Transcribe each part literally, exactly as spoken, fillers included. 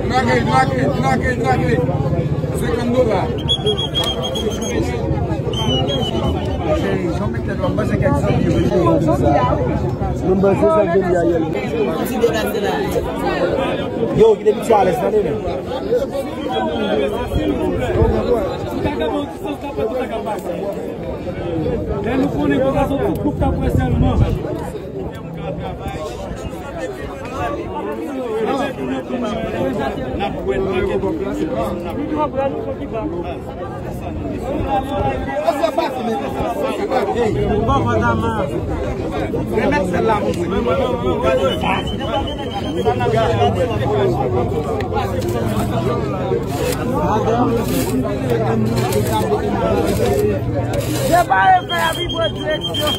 Nake, nake, nake, nake. Senkant dola. Cheri, jan mete lò, mwen se kèk zanmi yo. Mwen panse sa vin yayèl. Yo, kite piti alèz, tande, men. Lè nou konnen konsa se tout gwoup k ap wè sèlman. Separe fè a pi pran direksyon.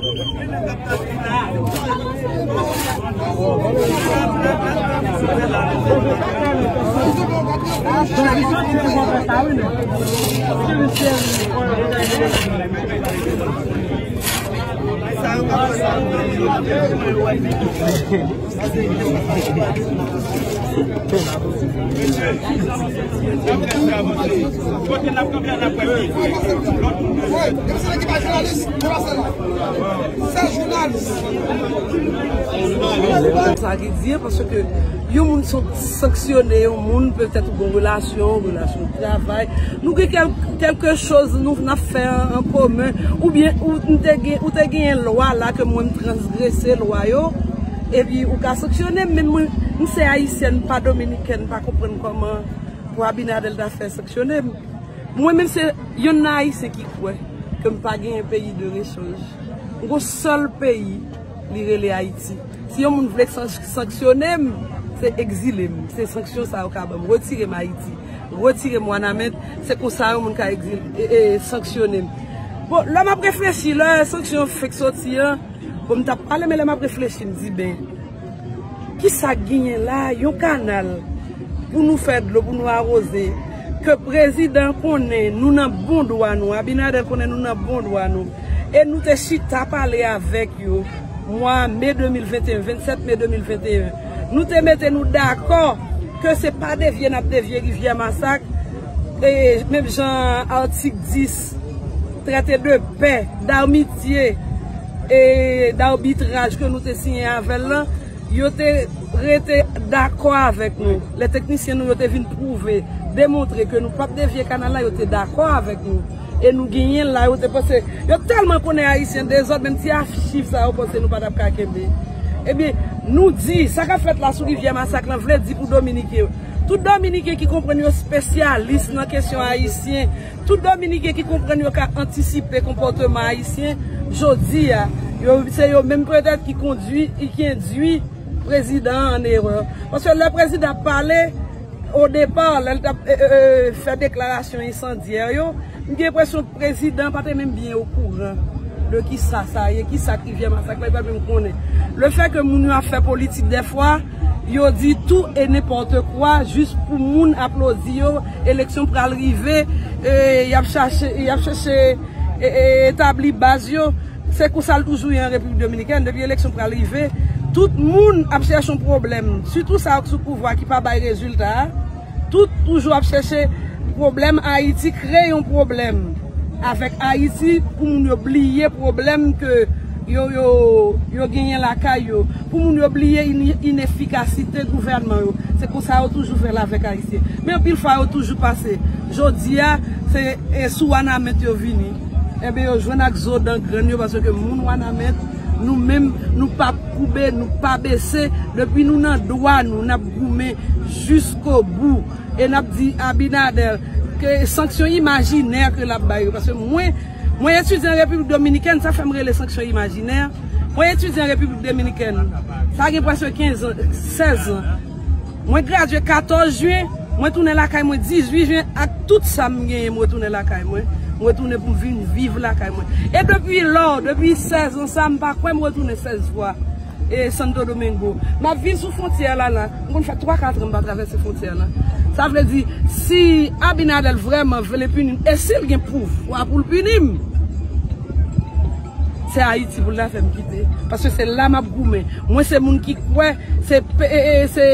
Sa ki di, paske yon moun san-, sanksyone yon moun, petèt ou gen relasyon, relasyon travay, nou gen kèl-, kèlke choz nou, n ap fè an, an komen, oubyen ou, m te gen, ou te genyen lwa la ke mwen m transgrese lwa yo, epi ou ka sanksyone m, men mwen, m se ayisyèn, m pa dominikèn, m pa konprann kòman pou Abinader ta fè sanksyone m. Mwen menm se yonn nan ayisyen ki kwè ke m pa genyen peyi de rechanj. M gon sèl peyi, li rele Ayiti. Si yon moun vle sank-, sanksyone m, se egzile m. Se sanksyon sa yo ka ban m. Retire m Ayiti. Retire m Wanament. Se konsa yon moun ka egzile, e, e, sanksyone m. Bon, lè m ap reflechi, lè sanksyon fenk soti an, bon, m t ap pale, men lè m ap reflechi, m di, ben, kisa k genyen la? Yon kanal pou nou fè dlo, pou nou awoze, ke prezidan konnen nou nan bon dwa nou, Abinader konnen nou nan bon dwa nou, e nou te chita pale avèk yo mwa me de mil venteyen, vennsèt me de mil venteyen. Nou te mete nou dakò ke se pa devye n ap devye Rivyè Masak, e menm jan atik dis, trete de pè, damitye, e dabitraj ke nou te siyen avè l lan, yo te rete dakò avèk nou. Lè teknisyen nou yo te vin pwouve, demontre ke nou p ap devye kanal la, yo te dakò avèk nou. E nou genyen l la, yo te panse, yo tèlman konnen ayisyen dezòd, menm ti achiv sa yo panse nou pa t ap ka kenbe. Ebyen, nou di, sa k ap fèt la sou Rivyè Masak lan vle di pou Dominiken yo. Tout Dominiken ki konprann yo spesyalis nan kesyon ayisyen, tout Dominiken ki konprann yo ka antisipe konpòteman ayisyen, jodi a, yo, se yo menm petèt ki kondui, ki endui prezidan an an erè. Paske lè prezidan ap pale, o depa, lè l t ap, e, e, e, fè deklarasyon ensandyè yo, m gen enpresyon prezidan pa te menm byen okouran de kisa sa ye, kisa k Rivyè Masak la, li pa t menm konnen. Lefètke moun yo ap fè politik dèfwa, yo di tou e nenpòt kwa, jis pou moun aplodi yo, eleksyon pral rive, e, y ap chache, y ap chache, e, e, etabli baz yo. Se konsa l toujou ye an Repiblik Dominikèn, depi eleksyon pral rive, tout moun ap chèche yon pwoblèm, sitou sa yo k sou pouvwa ki pa bay rezilta a. Tout toujou ap chèche pwoblèm Ayiti, kreye yon pwoblèm avèk Ayiti pou moun yo bliye pwoblèm ke yo, yo, yo genyen lakay yo, pou moun yo bliye in-, inefikasite gouvènman yo. Se konsa yo toujou fè l avèk Ayisyen. Men anpil fwa yo toujou pase. Jodi a, se, e, sou Wanament yo vini. Enben, yo jwenn ak zo dan grenn yo, paske moun Wanament, nou menm, nou p ap koube, nou pa bese. Depi nou nan dwa nou, n ap goumen jiskobou. E n ap di Abinader, Ke sanksyon imajinè ke l ap bay yo. Paske mwen, mwen etidye an Repiblik Dominikèn, sa fè m rele sanksyon imajinè. Mwen etidye an Repiblik Dominikèn, sa gen prèske kenz an, sèz an. Mwen gradye katòz jen, mwen tounen lakay mwen dizuit jen ak tout sa m genyen, mwen tounen lakay mwen. Mwen tounen pou m vin viv lakay mwen. E depi lò, depi sèz an sa, m pa kwè m retounen sèz fwa e Santo Domingo. M ap vin sou fwontyè la, la. M konn fè twa, kat an m pa travèse fwontyè la. Sa vle di, si Abinader vrèman vle pini m, e si l gen pouvwa pou l pini m, se Ayiti pou l ta fè m kite. Paske se la m ap goumen. Mwen se moun ki kwè, se pe-, e, e, se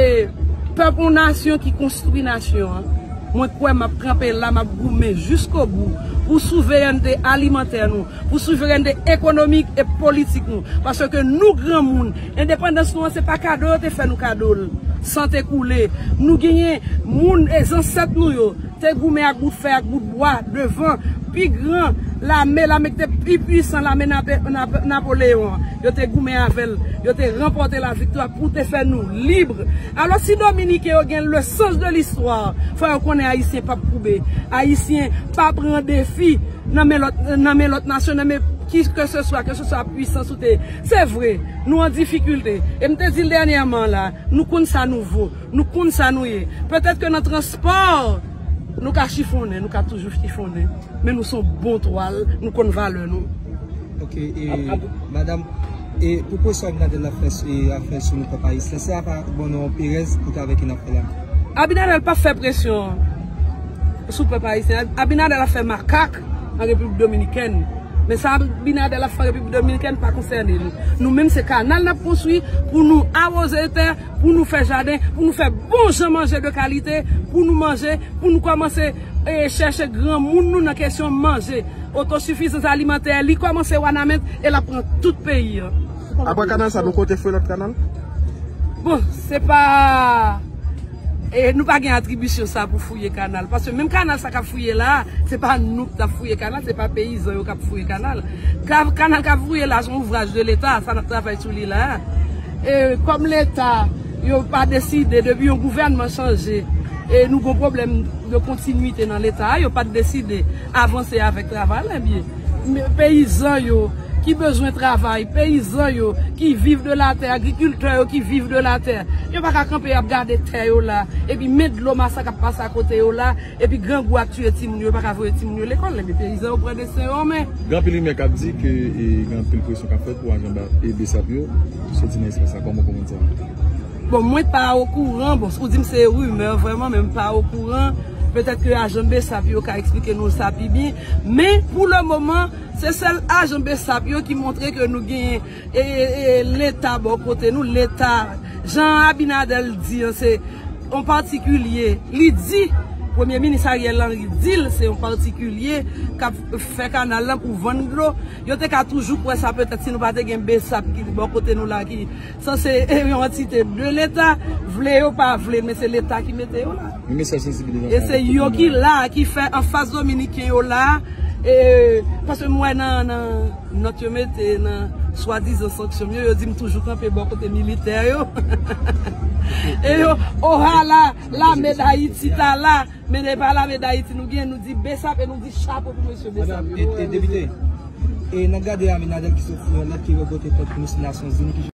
pèp yon nasyon ki konstwi nasyon an. Mwen kwè m ap kanpe la, m ap goumen jiskobou pou souverènte alimantè nou, pou souverènte ekonomik e politik nou. Paske nou granmoun, endepandans nou an se pa kado yo te fè nou kado l, san te koule. Nou genyen moun e zansèt nou yo te goumen ak bout fè, ak bout bwa, devan pi gran lame, lame ki te pi pwisan, lame Nape-, Nape-, Napoleyon an. Yo te goumen avè l, yo te ranpòte laviktwa pou te fè nou lib. Alò, si Dominiken yo gen le sens de l'histoire, fò yo konnen Ayisyen p ap koube. Ayisyen pa pran defi nan men lòt, nan men lòt nasyon, nan men ki ke se swa, ke se swa pwisans ou te ye. Se vre, nou an difikilte. E m te di l dènyèman la, nou konn sa nou vo, nou konn sa nou ye. Petèt ke nan transpò, nou ka chifonnen, nou ka toujou chifonnen. Men nou se yon bon twal, nou konn valè nou. Ok, e, madanm, e pwopo sa Abinader ap fè, e, ap fè sou nou pèp ayisyen, se apa bon nou yon perèz pou travay ke n ap fè la? Abinader p ap fè presyon sou pèp ayisyen. Abinader ap fè makak an Repiblik Dominikèn. Men sa Abinader ap fè an Repiblik Dominikèn pa konsène nou. Nou menm se kanal n ap konstwi pou nou awoze tè, pou nou fè jaden, pou nou fè bon jan manje de kalite, pou nou manje, pou nou kòmanse, e, chèche granmoun nou nan kesyon manje. Otosifizans alimantè, li kòmanse Wanament e l ap pran tout peyi an. Apre kanal sa, nou konte fouye lòt kanal? Bon, se pa, e, nou pa gen atribisyon sa pou fouye kanal. Paske menm kanal sa k ap fouye la, se pa nou k t ap fouye kanal, se pa peyizan yo k ap fouye kanal. Ka-, kanal k ap fouye la, se yon ouvraj de Leta, sa n ap travay sou li la. E kòm Leta, yo pa deside, depi yon gouvènman chanje, e nou gon pwoblèm de kontinwite nan Leta, yo pa t deside avanse avèk travay la, ebyen, men peyizan yo ki bezwen travay, peyizan yo ki viv de la tè, agrikiltè yo ki viv de la tè, yo pa ka kanpe ap gade tè yo la, epi men dlo masak ap pase akote yo la, epi grangou ap tiye timoun yo, yo pa ka voye timoun yo lekòl, ebyen peyizan yo pran desten yo an men. Gen anpil rimè k ap di ke, e, gen anpil presyon k ap fèt pou ajan ba-, e, BSAP yo soti nan espas la. Kòman w konprann sa? Bon, mwen pa okouran. Bon, si w di m se rimè vrèman, men m pa okouran. Petèt ke ajan BSAP yo ka eksplike nou sa pi byen. Men, pou le moman, se sèl ajan BSAP yo ki montre ke nou genyen, e, e, e, Leta bò kote nou, Leta, jan Abinader di an, se yon patikilye. Li di, Premye Minis Ariel Henry di l se yon patikilye k ap fè kanal lan pou vann dlo. Yo te ka toujou kwè sa petèt si nou pa te gen BSAP ki bò kote nou la ki sanse, e, yon antite de Leta, vle yo pa vle, men se Leta ki mete yo la. Men mesaj sansibilizasyon. E se yo ki la, ki fè anfas dominiken yo la, e, paske m wè nan, nan nòt yo mete nan swadizan sanksyon yo, yo di m toujou kanpe bò kote militè yo. E yo, ohala, lame Dayiti ta la, men e pa lame Dayiti nou gen, nou di BSAP e nou di chapo pou mesye BSAP yo. E, e depite, e n ap gade Abinader ki sot fè yon lèt ki revoke kont Komisyon Nasyonzini ki